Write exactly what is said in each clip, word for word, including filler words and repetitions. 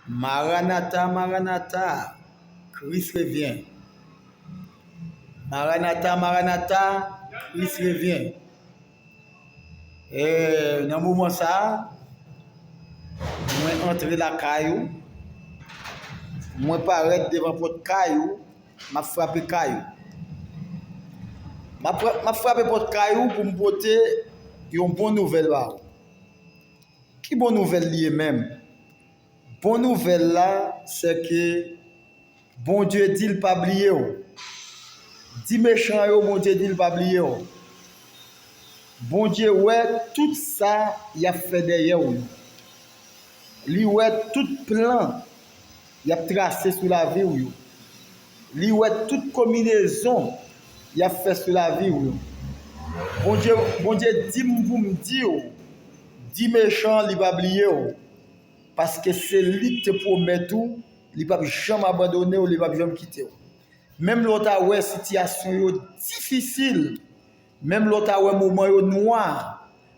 Maranata, Maranata, Kris revyen. Maranata, Maranata, Kris revyen. E, nan moman sa a, mwen antre lakay ou, mwen parèt devan pòt kay ou, m ap frape kay ou. M ap fra-, m ap frape pòt kay ou pou m pote yon bon nouvèl ba ou. Ki bon nouvèl li ye menm? Bon nouvèl la, se ke Bondye di l pa bliye w. Di mechan yo, Bondye di l pa bliye w. Bondye wè tout sa y ap fè dèyè w yo. Li wè tout plan y ap trase sou lavi w yo. Li wè tout konminezon y ap fè sou lavi w yo. Bondye, Bondye di m pou m di w, di mechan li pa bliye w. Paske se li ki te pwomèt ou, li p ap janm abandone w, li p ap janm kite w. Menm lè w ta wè sitiyasyon yo difisil, menm lè w ta wè moman yo nwa,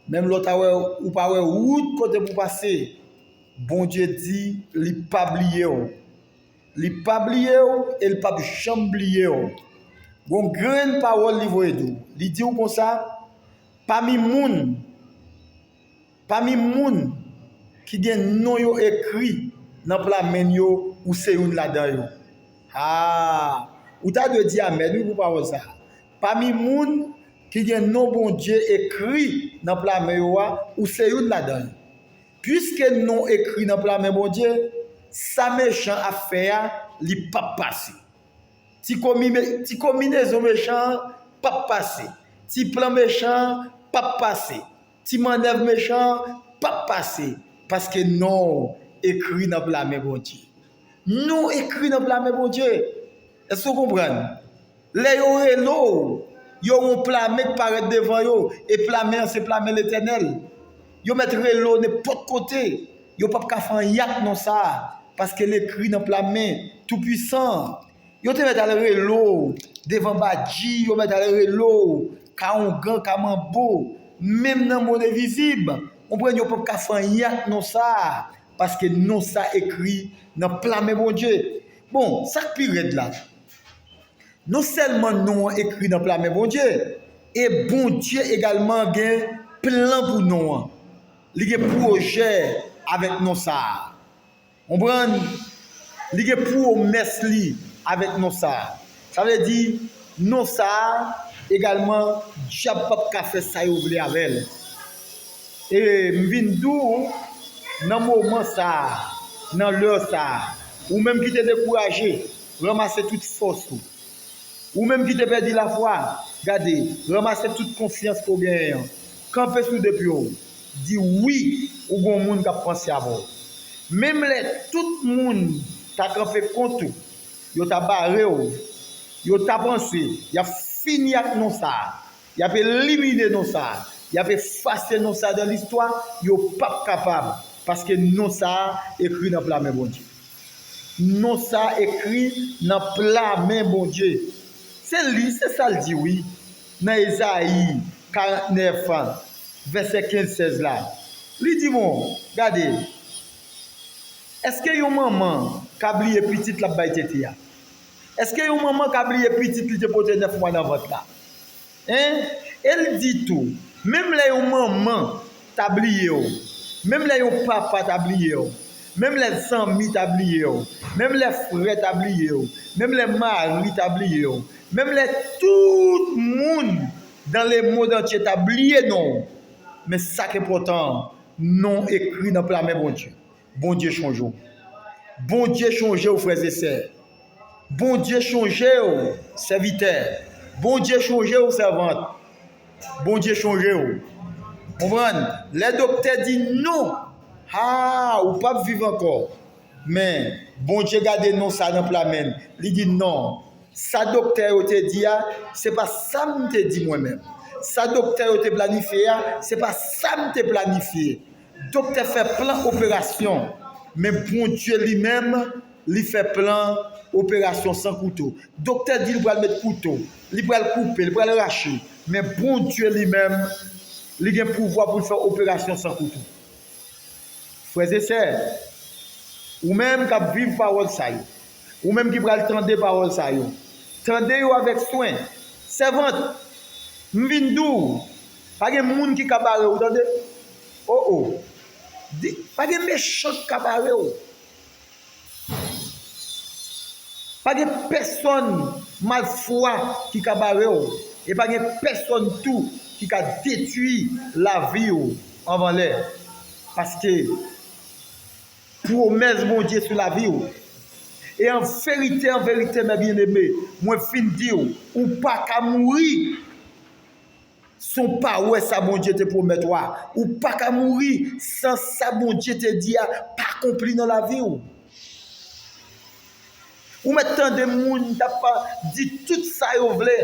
menm lè w ta wè ou pa wè wout kote pou pase, Bondye di li pa bliye w. Li pa bliye w e li p ap janm bliye w. Gon grenn pawòl li voye di w. Li di w konsa, pami moun, pami moun ki gen non yo ekri nan pla men yo, ou se youn ladan yo. A, ou ta dwe di amèn wi pou pawòl sa a. Pami moun ki gen non Bondye ekri nan pla men yo a, ou se youn ladan yo. Piske non ekri nan pla men Bondye, sa mechan ap fè a, li p ap pase. Ti komi me-, ti konbinezon mechan an p ap pase. Ti plan mechan an p ap pase. Ti mannèv mechan an p ap pase. Paske non w ekri nan pla men Bondye. Non w ekri nan pla men Bondye. Èske w konprann? Lè yo rele w, yo gen yon pla men k parèt devan yo, e pla men an se pla men Letènèl. Yo mèt rele w nenpòt kote, yo p ap ka fè anyen ak non sa a, paske l ekri nan pla men Toupisan an. Yo te mèt al rele w devan badji, yo mèt al rele w ka ongan, ka manbo, menm nan mond envizib. Konprann, yo p ap ka fè anyen ak non sa a, paske non sa a ekri nan pla men Bondye. Bon, sa k pi rèd la, non sèlman non an ekri nan pla men Bondye, e Bondye egalman gen plan pou non an. Li gen pwojè avèk non sa a. Konprann? Li gen pwomès li avèk non sa a. Sa vle di, non sa a egalman, dyab p ap ka fè sa yo vle avè l. E m vin di w, nan moman sa a, nan lè sa a, ou menm ki te dekouraje, ranmase tout fòs ou. Ou menm ki te pèdi lafwa, gade, ranmase tout konfyans ke w genyen an. Kanpe sou de pye w. Di wi, ou gon moun k ap panse avè w. Menm lè tout moun ta kanpe kont ou, yo ta bare w, yo ta panse y ap fini ak non sa a, y ap elimine non sa a, y ap efase non sa a nan listwa, yo p ap kapab, paske non sa a ekri nan pla men Bondye. Non sa a ekri nan pla men Bondye. Se li, se sa l di wi, nan Ezayi karant nèf, vèsè kenz, sèz la. Li di, bon, gade, èske yon manman ka bliye pitit l ap bay tete a? Èske yon manman ka bliye pitit li te pote nèf mwa nan vant la? Hein? E l di tou, menm lè yon manman ta bliye w, menm lè yon papa ta bliye w, menm lè zanmi ta bliye w, menm lè frè ta bliye w, menm lè mari ta bliye w, menm lè tout moun dans le monde entier ta bliye non w, men sa k enpòtan an, non w ekri nan pla men Bondye. Bondye chonje w. Bondye chonje w, frè e sè. Bondye chonje w, sèvitè. Bondye chonje w, sèvant. Bondye chonje w. Konprann? Lè doktè di non, ha, ou p ap viv ankò. Men, Bondye gade non sa nan pla men l. Li di non. Sa doktè yo te di a, se pa sa m te di mwen menm. Sa doktè yo te planifye a, se pa sa m te planifye. Doktè fè plan operasyon, men Bondye li menm, li fè plan operasyon san kouto. Doktè di li pral met kouto, li pral koupe, li pral rache, men Bondye li menm, li gen pouvwa pou l fè operasyon san kouto. Frè e sè, Ou menm k ap viv pawòl sa yo, ou menm ki pral tande pawòl sa yo, tande yo avèk swen. Sèvant, m vin di w, pa gen moun ki ka bare w, tande. O, o. Di, pa gen mechan ki ka bare w. Pa gen pèsonn malfwa ki ka bare w. E pa gen pèsonn tou ki ka detwi lavi w anvan lè. Paske pwomès Bondye sou lavi w. E an verite, an verite, mè byeneme, mwen fin di w, ou pa ka mouri san w pa wè sa Bondye te pwomèt ou a. Ou pa ka mouri san sa Bondye te di a pa akonpli nan lavi w. Ou mèt tande moun t ap di tout sa yo vle.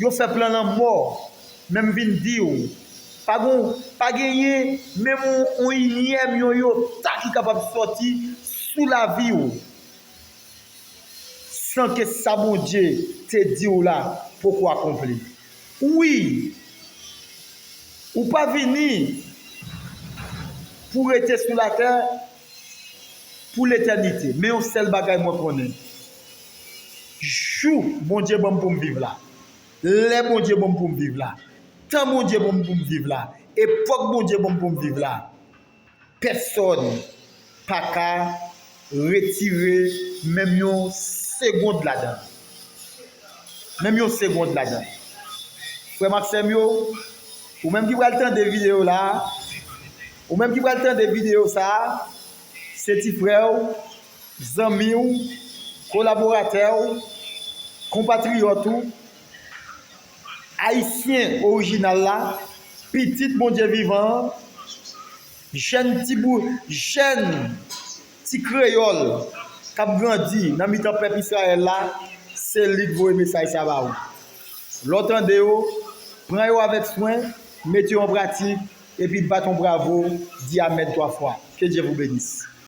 Yo fè plan lanmò. Men m vin di w, pa gon, pa genyen menm yon, yon inyèm, yon yota ki kapab sòti sou lavi w san ke sa Bondye te di w la poko akonpli. Wi, ou pa vini pou rete sou latè pou letènite. Men yon sèl bagay mwen konnen. Jou Bondye ban m pou m viv la, lè Bondye ban m pou m viv la, tan Bondye ban m pou m viv la, epòk Bondye ban m pou m viv la, pèsonn pa ka retire menm yon segond ladan l. Menm yon segond ladan l. Frè m ak sè m yo, ou menm ki pral tande videyo la a, ou menm ki pral tande videyo sa a, se ti frè w, zanmi w, kolaboratè w, konpatriyòt ou, ayisyen orijinal la, pitit Bondye vivan an, jèn ti bou, jèn ti kreyòl k ap grandi nan mitan pèp Izrayèl la, se li k voye mesaj sa ba ou. Lè w tande yo, pran yo avèk swen, mete yo an pratik, epi bat yon bravo, di amèn twa fwa. Que Dieu vous bénisse.